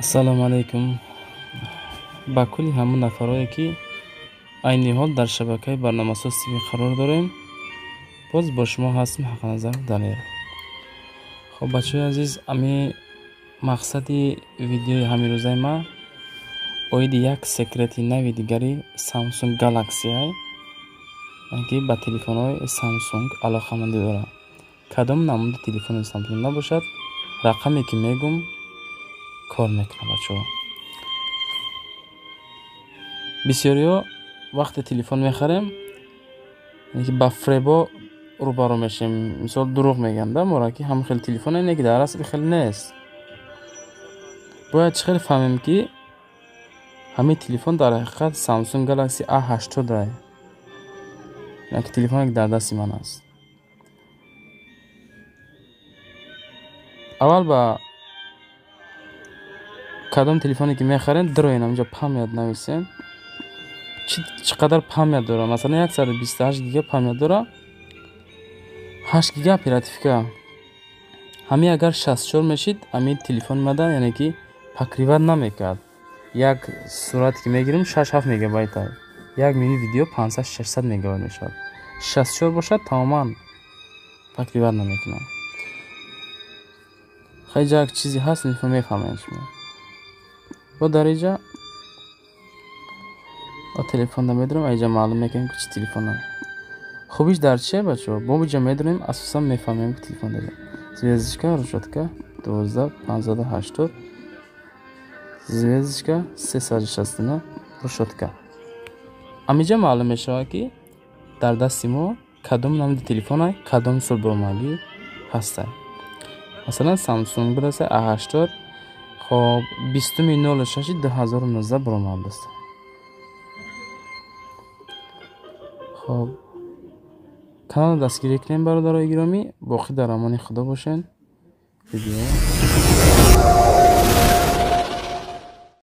Ассалому алайкум ба кулли ҳамон нафарое, ки айни ҳол дар шабакаи Барномасоз ТВ қарор дорем. Боз бо шумо ҳастем Ҳақназар Далер. Хоб, бачаҳои азиз, ами мақсади видеои ҳамирӯзаи ман оиди як секрети нави дигари Samsung Galaxy, ки ба телефонҳои Samsung алоқамандӣ дорад. Кадом намуди телефони Samsung набошад, рақаме ки мегум, кор мекунад. Бачаҳо, бисёриҳо вақте телефон мехарем, ба фребо рӯбарӯ мешем. Мисол, дурӯғ мегӯянд да мора, ки ҳама хел телефон ине, ки дар асл хеле нест. Бояд чӣ хел фаҳмем, ки ҳамин телефон дар ҳақиқат Samsung Galaxy A80, яке телефоне ки дар дасти ман аст? Аввал ба кадом телефоне ки мехарем, дароен, ҳаминҷо память нависем, чӣ қадар память дорад. Масалан, 128 гига память дорад, 8 гига оперативка. Ҳамин агар 64 мешид, ҳамин телефон мада, яъне ки покрывать намекард. Як сурате ки мегирем, 6-7 мегабайта, як мини видео 500-600 мегабайт мешавад. 64 бошад, тамоман покрывать намекунад. Хеле як чизе ҳаст, мефаҳмед шумо. Бо дар иҷа телефонда медорем, аиҷа маълум мекунем, ки чӣ телефона. Хубиш дар чие, бачаҳо? Бо иҷа медорем, асосан мефаҳмем, ки телефон дорем. Звездочка, решётка, 12 580, звездочка, 369, решётка. Амиҷа маълум мешавад, ки дар дасти мо кадом намуди телефона, кадом сол баромадагӣ ҳастай. Масалан, Samsung будааст A80. Хоб, 20-уми 06-и 2019 баромадааст. Хоб, каналро дастгирӣ кунем, бародарои гиромӣ. Боқӣ дар амони Худо бошед. Видео.